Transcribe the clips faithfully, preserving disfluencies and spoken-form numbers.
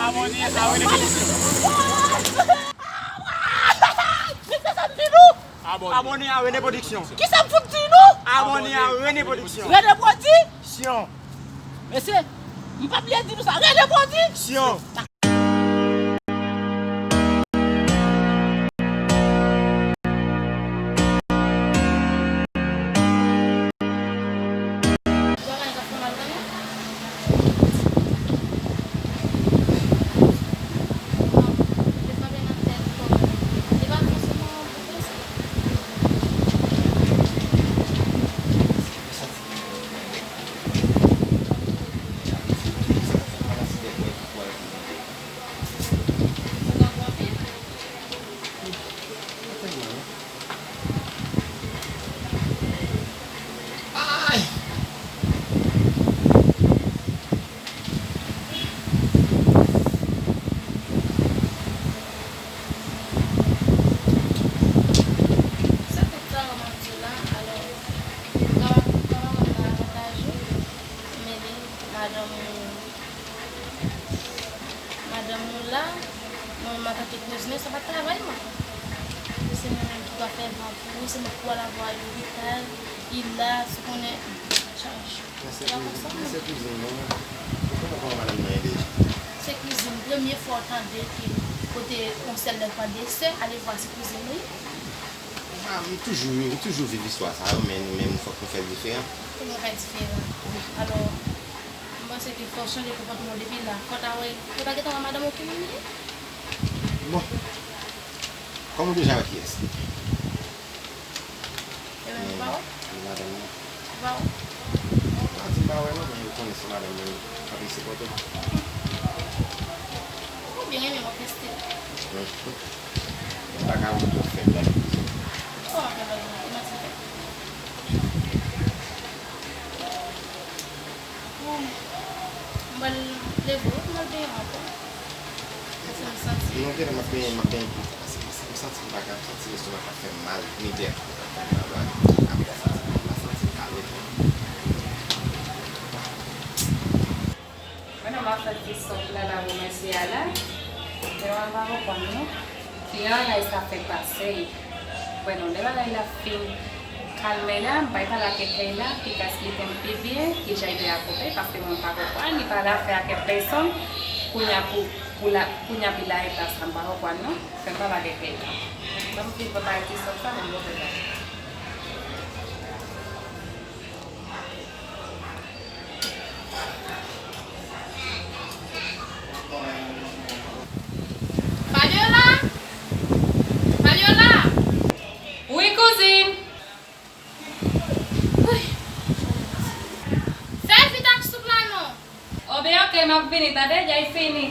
Abòne a Rene Pwodiksyon. Abòne a Rene Pwodiksyon. Kisa m fout di nou? Abòne a Rene Pwodiksyon. Rene Pwodiksyon. Mesye, m pa bliye di nou sa. Rene Pwodiksyon. Se tout sa w ap di la, alò, m pa, m pa wè nan avantaj ou, men li, madanm ou, madanm ou la, mwen menm antanke kouzin, se pa travay mwen. Se mwen menm ki dwe fè van pou ou, se mwen ki pral lavwa lopital, li la, si w konnen, chaj. Men se kouzin, men se kouzin nou. Ou konnen kòman madanm nan ye deja. Se kouzin, premye fwa w tande ke kote yon sèl nèg pran de sè, ale vwa se kouzin li. Ah, m toujou, m toujou viv istwa sa yo, men nou menm fòk nou fè diferan. Fòk nou fè diferan. Alò, m panse ke fò w chanje konpòtman w depi la. Fò w ta wè, fò w ta gentan wè madanm ou ki moun li ye. Bon, kòm ou deja wè kiyès li ye. E menm ou pa wè? Li madanm mwen. Ou pa wè? M pa di m pa wè non, men ou konnen se madanm mwen k ap eseye sipòte m. Ou byen renmen m ap teste. M pa ka wont ou fè blag. Kòman fè blag? Ki manti l fè? Bon, m pral leve wi pou m al benyen ankò. Paske m santi. Non, genlè m ap benyen, m ap benyen pita. Paske m santi m pa ka, m santi lestomak ap fè m mal, ni tèt ap fè m mal, apre sa, m pa santi m ka leve. Mwen menm m ap fè ti sòs la, la Romancière la. Genlè w pa konprann non. Kijan bagay sa fèk pase. Wè non, lè bagay la fin kalme la, m pral pale ak Keyla, ki ka esplike m pi byen kijan li dwe akonpaye, paske mwen pa konprann, li pa vle fè ak pèsonn, kounye a pou, pou la, kounye a pou lage plas la, m pa konprann non. Fè m pale ak Keyla. Ban m fin prepare ti sòs la, ban m refè bagay. Fabiola! Fabiola! Wi, kouzin! Wi. Fè vit ak soup la non! O byen, oke, m ap vini, tande, djay fini.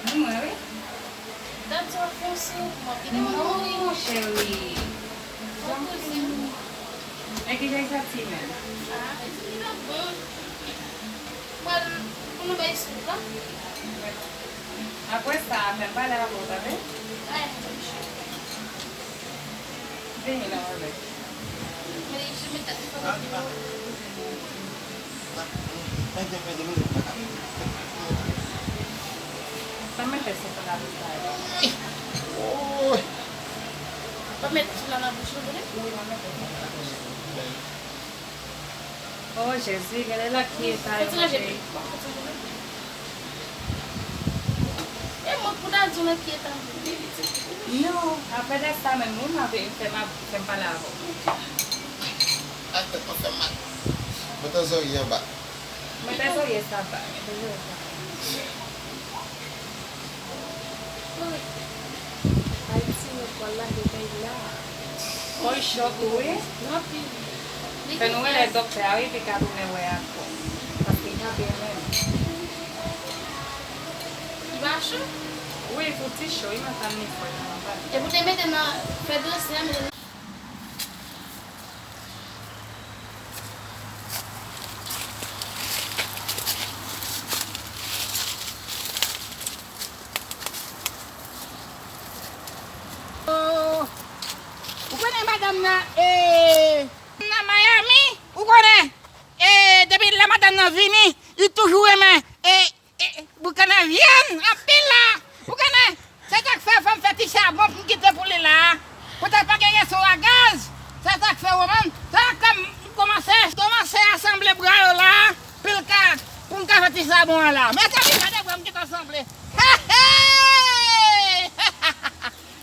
Ni mwen wi. Dat sa w ap fè yon sirop, m ap kite w mouri. Non, cheri. Bon kouzin. Men kijan l santi menm? Ah, li t ap bon. Pral pou nou bay sirop la. Apre sa, fè m pale avè w, tande? Ay, mon cheri. Vini la, bebe. Sa mete sèl la pou sa yo. Woy! Pa met sèl la nan bouch ou, tande? Wi, mwen mete sèl la nan bouch. Oh, Jezi, gade la ki eta yo, cheri. E mwen pou ta di w nan ki eta m ye. Non, apre de sa menm, wi, m ap fè m ap fè m pale avè w. Ak tèt mwen fè m mal. Mwen tan zòrye anba. Mwen tan zòrye sa ba, mwen tan zòrye sa ba. Ayiti, lekòl la, de peyi la. Mwen chòk, wi. Fè nou rele doktè a, wi, pou l ka tounen wè ankò. Paske kanpe menm. Li pa cho? Wi, fouti cho, wi, madanm, li fò nan anba. Epi w te mete nan, fè dosye a, mete nan Ou konnen madanm nan, e, nan Miami, ou konnen, e, depi lè madanm nan vini, li toujou renmen, e, e, boukannen vyann, anpil la. Ou konnen, se sa k fè fò m fè ti chabon pou m kite pou li la. Poutèt pa gen reso a gaz, se sa k fè woman, se sa k fè m kòmanse, kòmanse asanble bwa yo la, pou l ka, pou m ka fè ti chabon an la. Mezanmi, gade bwa m gentan sanble. Hey, hey!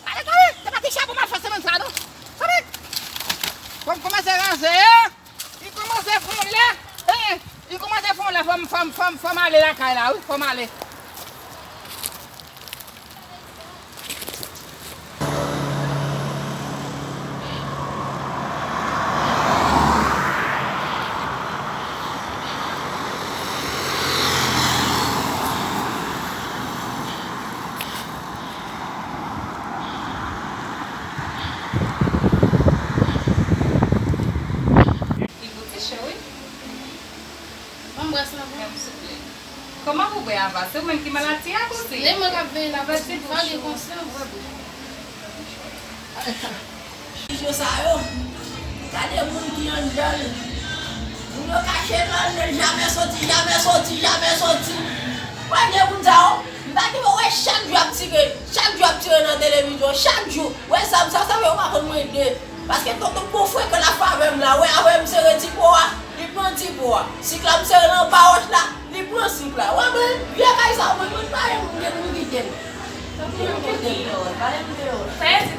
Gade, gade, se pa ti chabon m ap fè semèn sa, non. Gade. Fò m kòmanse ranse yo. Li kòmanse fon lè. Eh, li kòmanse fon lè. Fò m, fò m, fò m, fò m ale lakay la, wi. Fò m ale. Li goute cho, wi. Ban m bwè sa, non. Kòman pou bwè a va? Se ou menm ki maladi a, kouzin? Se mwen k ap veye la, kouzin. Fò gen konsyans. Vizyon sa yo. Gade moun ki anndan l. Moun yo kache nan anndan l, jamè soti, jamè soti, jamè soti. Wè vye moun sa yo, m ta gen pou wè chak jou y ap tire, chak jou y ap tire nan televizyon, chak jou. Wè sa, sa, sa fè yo pa konn mwen de. Paske tonton bon frekan l ap fè avè m la, wè avè m sere ti po a, li pran ti po a. Sik la m sere nan ba wòch la, li pran sik la. Wè mwen, vye kay sa, mwen, mwen pa renmen moun gen pou kite m. Sa vle di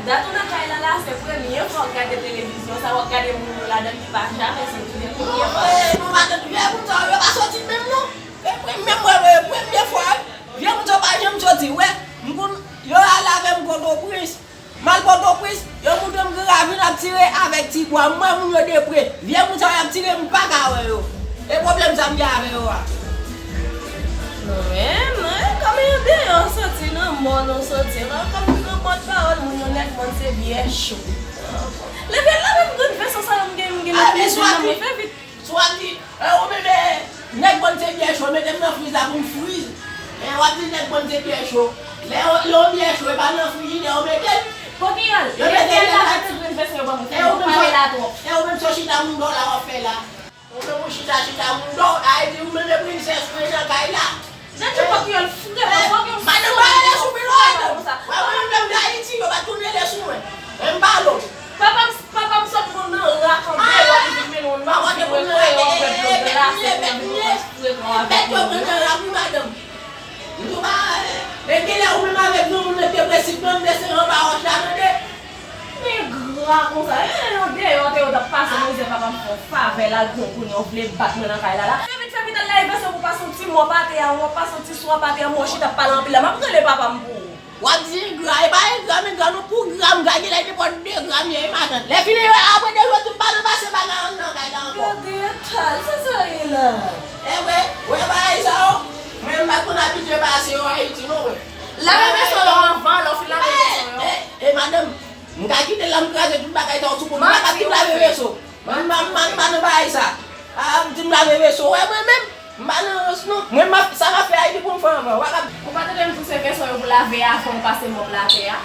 dat ou nan kay la la, se premye fwa w gade televizyon sa, w ap gade moun yo ladan ki pa janm soti, se premye fwa. Wè, nou matant vye moun sa yo pa soti menm non. Se premye, mwen, mwen, premye fwa, vye moun sa yo pa janm soti, wè. M konn, yo al avè m Pòtoprens. M al Pòtoprens, yo montre m Gran Ravin ap tire avèk ti bwa. M wè moun yo de pre. Vye moun sa yo ap tire, m pa ka wè yo. E pwoblèm sa m gen avè yo a. Mwen menm, mwen, kòm yon deyò soti nan mòn ou soti la, kòm yon pòtpawòl moun yo nèt mòn se vyè cho. Lè vye la menm grenn vèso sa yo m gen, m gen nan kwizin nan, mwen fè vit. Si w ap di, e, ou menm, e, nèg bann se byè cho, mete m nan friz la pou m friz. E, w ap di nèg bann se byè cho. Lè yo, lè yo byè cho, e pa nan frijidè yo mete l. Kokiyon, yo mete l la, mete grenn vès yo ban mwen, e, ou menm pale la twòp. E, ou menm se chita moun dò la w ap fè la. Ou menm ou chita, chita moun dò, a, e di ou menm e prinsès ou e nan kay la. Gad yon kokiyon frè, kokiyon frè. Madanm pa rele sou mwen non, madanm. Wè mwen menm lè m te Ayiti, yo pa t konn rele sou mwen. Men m pale w. Papa m, papa m sot moun nan rak an deyò, li vin mennen yon nonm frè, yon bèt dlo glase, yon nonm frè, yon bèt dlo glase. M di w pa, e, e genlè ou menm avèk granmoun nan te prensip nan, m te sere anba wòch la, tande. Engra konsa, e, andeyò te yo t ap pase mizè, papa m fè yon favè, l al pran kounye a, w vle bat mwen nan kay la la. Fè vit, fè vit, al lave vèso pou pase yon ti mòp atè a, yon mòp pase yon ti swap atè a, mwen chita ap pale anpil la, m ap rele papa m pou ou. W ap di engra, e pa engra m engra non, pou gram, gade lè nenpòt de gram ye, wi matant. Lè fini, apre de jou, tout m pa nan pase bagay anndan kay la ankò. Gade etal, sa sa ye la? E vre, wè bagay sa yo, mwen m pa t konn abitye pase yo Ayiti non, wè. Lave vèso yo anvan, lè w fin lave vèso yo. E, e, e, madanm, m ka kite l la, m kraze tout bagay sa yo sou kont mwen, m pa t fin lave vèso. Mwen, m pa, m pa, m pa nan bagay sa. A, m di m lave vèso. Wè, mwen menm, m pa nan rans non. Mwen, m ap, sa m ap fè a, epi pou m fè anvan. Ou pa ka. Ou pa tande m di w se vèso yo pou lave avan w pase mòp la atè a?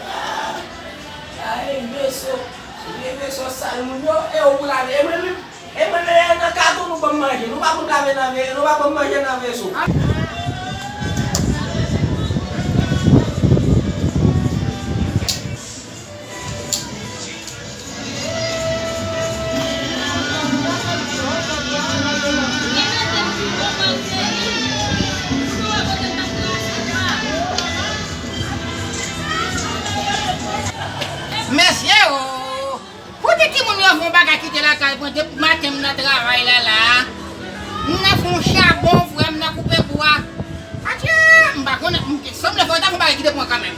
A, a, e vèso. Se vèso sal moun yo, e yo pou lave. E mwen menm, E mwen menm nan katon nou ban m manje. Nou pa konn lave nan ve-, nou pa ban m manje nan vèso. Mesye o! Pou di timoun yo fè yon bagay kite lakay mwen depi maten m nan travay la la. M nan fè yon chabon, frè m nan koupe bwa. Adje, m pa konnen, m te sanble fò w ta fè yon Ki te pran kanmenm.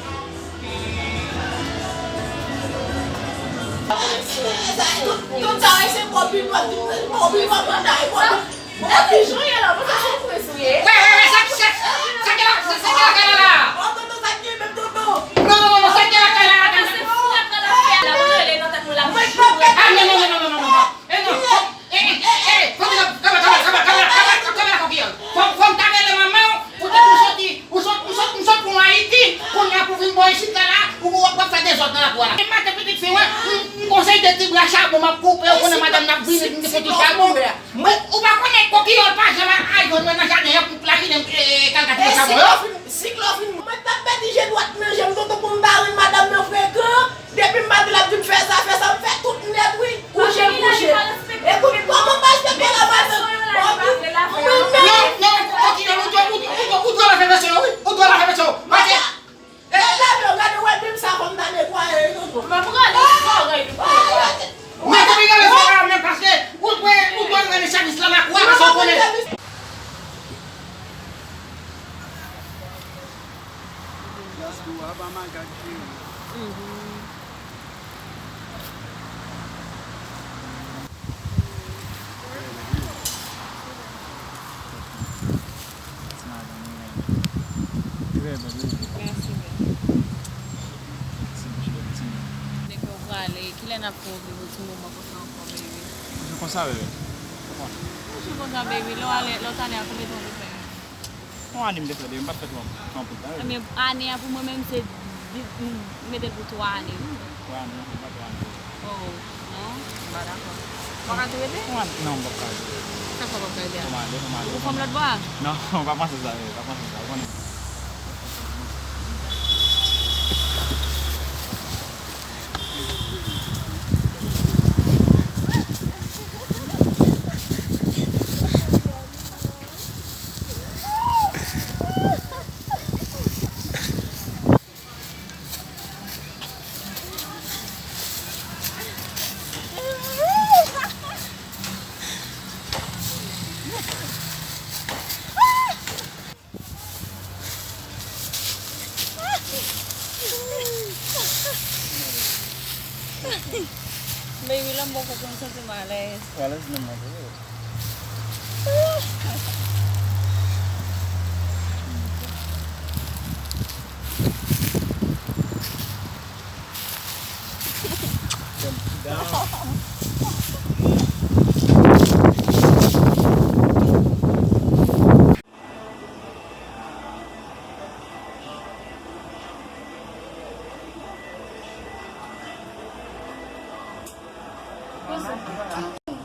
Tout, tout sa yo se kòb li pran, kòb li pran, kòb li pran, kòb li pran. Wè, wè, wè, sa, sa, sa ki la, sa, sa ki lakay la la? Non, non, non, non, sa ki lakay la la? Ah, non, non, non, non, non, non, non. Eh, non. Eh, eh, eh, eh, fò m ta rele manman w, poutèt ou soti, ou sot, ou sot, ou sot pou Ayiti, kounye a pou vin bò isit la, la, ou, ou ap fè dezòd nan lakou a la. E maten pitit fi w, m, m gon seri de ti bra chabon m ap koupe, ou konnen madanm nan ap vini, m te fè ti chabon. Mwen, ou pa konnen kokiyòl pa janm al jwenn mwen nan jaden an pou l al vin, eh, eh, kal gate chabon yo. Siklò fin, mwen t ap pèdi je dwat nan je m, tonton, pou m ta rann madanm nan frekan. Depi m pa di l ap di m fè sa, fè sa, m fè tout nèt, wi. Kouche m kouche. Ekout, kòman m pa respekte la madanm? Mwen menm. Non, non, non, non, ou dwe, ou dwe, ou dwe, ou dwe lave vesè yo, wi. Ou dwe lave vesè yo. Paske, eh, lave yo, gade, wè, menm sa, fò m ta netwaye, wi, tonton. Mwen pran li, fò rèy li. Mwen te vin gade sa la, men paske ou dwe, ou dwe rele sèvis lan nan lakou a, paske ou konnen. Dyaspora pa makak, cheri. Ti madanm mwen. Trè bèl, wi. Mèsi, bèl. Ti bouch bèl, ti moun. Kote ke w prale? Kilè n ap fè yon ti moman konsa ankò, baby? Toujou konsa, bebe. Toujou konsa, baby. Lè w ale, lè w t ale a, konbyen tan w te fè? Yon ane m te fè depi, m pa t fè twa, twa bout tan, wi. Ebyen, ane a pou mwen menm se di, m mete l pou twa ane, wi. Twa ane, non, se pa twa ane. Oh, non, m pa dakò. Ou pa ka tou rete? Yon ane, non, m p ap ka rete. Sa fè w p ap ka rete a? Fò m ale, fò m ale. Ou fè m lòt bò a? Non, pa panse sa, wi, pa panse sa, ou konnen. Baby, lè m bò kò w, m santi m alèz. Ou alèz menm mwen tou.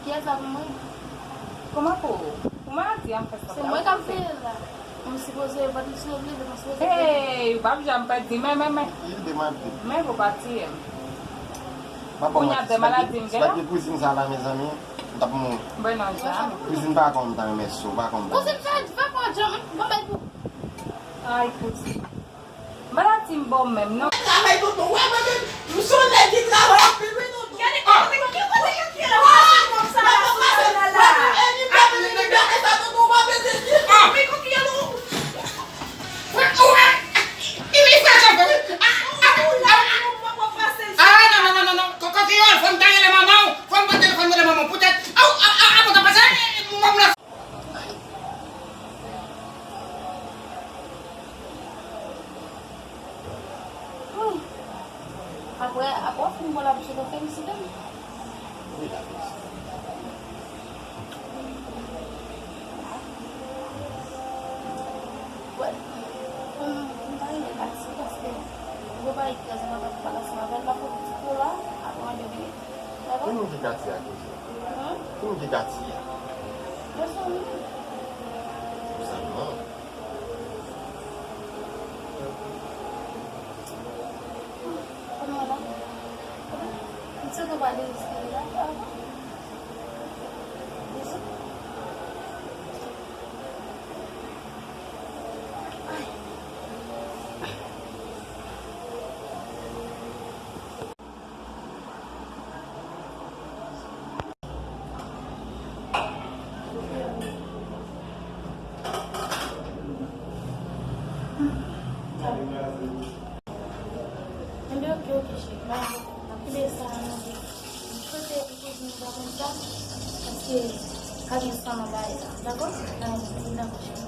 Kiyès la pou mwen? Kòman pou ou? Pou maladi a m fè sa. Se mwen k ap veye l la. M sipoze, mwen sipoze vle, mwen sipoze vle. Hey, w p ap janm pèdi, men, men, men. Ki de maladi? Men pou pati. Kounye a de maladi m gen. Si pa t gen kouzin sa la, mezanmi, m t ap mouri. Ben non, janm. Kouzin pa konn m ta renmen sou, pa konn m ta renmen sou. Kouzin fè, fè pa janm, m bay pou. Ay, kouzin. M pa ta ti m bon menm, non. Travay tonton, wè mwen menm, m se yon nèg ki travay anpil wi tonton. Gade kote, kote, kote, kote, kote, la pase kòb sa la sou la la. Men kote yo nou. Ah, ah, ah, ah, non, non, non, non, non. Kòkòt yo, fò m ta rele manman w, fò m pran telefòn rele manman w. Poutèt, ah, ah, ah, ah, mwen ta pase, eh, eh, manman m la. Wi. Apre, apre w fin bwè labouch ou, felisite m. Wi, la felisite. Wè, m, m ta renmen pati paske gwo bagay ki kraze nan tèt m, m pa t ansanm avè l, m ap pran ti kola, apre mwen de minit. Ki moun ki Katia koze? Ki moun ki Katia? Mezanmi. Mezanmi. Kòman la? Mwen santi w pa dezespere la. Dezespere. Ay. Enben, oke, oke, cheri. Pa gen pwoblèm. N ap kite sa nan men. M swete ou toujou konn sa, paske pa gen san nan bagay sa. Dakò? Dakò, cheri.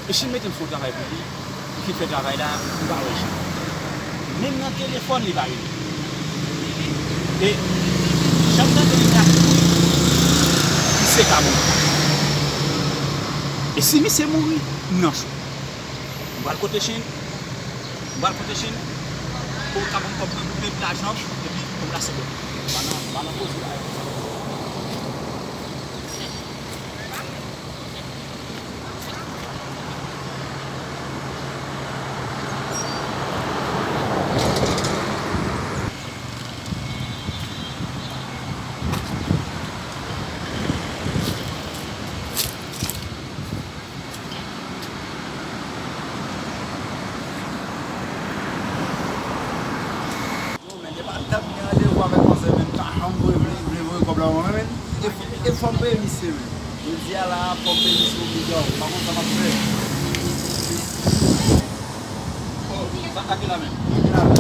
E si m mete m sou travay pou li, li fin fè travay la, m pa wè Jean. Menm nan telefòn, li pa rele. E jan m tande li ap mouri, misye ka mouri. E si misye mouri, m nan cho. M pral kote Chen, m pral kote Chen, pou l ka ban m kòb mwen pou m peye pou lajan, epi pou l lase bò. M pa nan, m pa nan koze la. Yo, men, depi dat m gen randevou avèk manzè, men, m pa janm voye, vle, vle voye kòb la ban mwen, men. E fò, e fò m peye misye, men. Jodi a la, fò m peye misye obligaw. M pa konn sa m ap fè. Oh, sa k la, men. Ki la, men.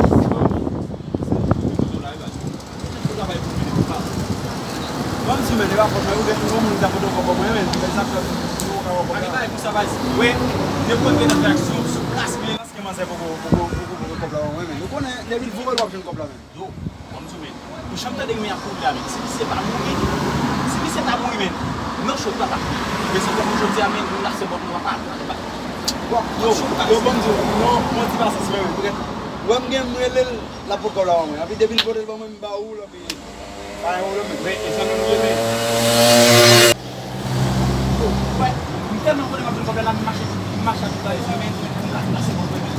Bon, m di, men, e pa fòt mwen, ou gen yon moun ki ta pote yon kòb ban mwen, men, men sa k fè, ou ka wè kòb la. Pa gen bagay pou sa, baz. Wi, depi w gen nan fè aksyon sou plas, men. Paske manzè poko, poko, poko, poko kòb la ban mwen, men. Ou konnen, depi l voye l, w ap jwenn kòb la, men. Yo, bon, m di w, men, pou jan m tande men ap kouri a, men, si misye pa mouri, si misye ta mouri, men, m nan cho, papa. Men se kòm jodi a, men, nou lase bò nou, papa. Yo, yo, bon, m di w, non, pran ti pasyans, men, men, ou wè m gen, m rele l, l ap pote kòb la ban mwen. Epi depi l pote l ban mwen, m ba ou l, epi pa gen pwoblèm, men. Men, e zanmi m ye, men. Yo, wè, m tèlman konnen m ap jwenn kòb la, m mache, m mache ak tout bagay, men, men, la, la, se bon, men, men,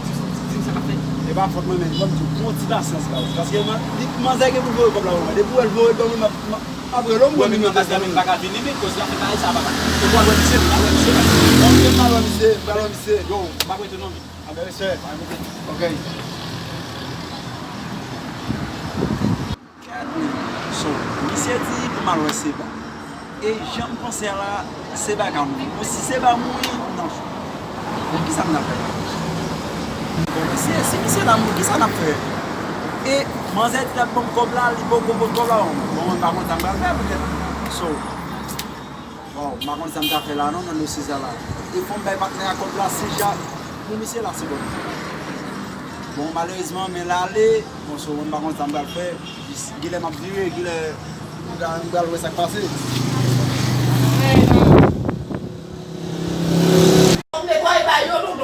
di, di m sa k ap fèt. E pa fòt mwen, men, ban m di w, pran ti pasyans, baz. Paske, man, li, manzè gen pou voye kòb la ban mwen. Depi w wè l voye l ban mwen, m ap, m ap, m ap rele w, mwen menm, m ap rele w. Mwen menm, m pa ka vini, men, koz la fè bagay sa, papa. Ou pral wè misye, m pral wè misye, baz. Mwen menm, m pral wè misye, m pral wè misye. Yo, m ap rete non, men. Anben, respè. Ok. Gad men. So, misye di pou m al wè Seba. E jan m panse a la, Seba ka mouri. Bon, si Seba mouri, non. Bon, kisa m ta fè la? Bon, misye, si misye ta mouri, kisa n ap fè? E manzè di l ap ban m kòb la, li poko pote kòb la ban mwen. Bon, mwen pa konn sa m pral fè, poutèt. So, Waw, m pa konn sa m ta fè la non, nan dosye sa la. E fò m bay patnè a kòb la, si ja pou misye la, se bon. Bon, malerezman, men l ale, bon, so, m pa konn sa m pral fè. Gilè m ap vire, gilè m pral, m pral wè sa k pase. Bon, netwaye bagay yo, nou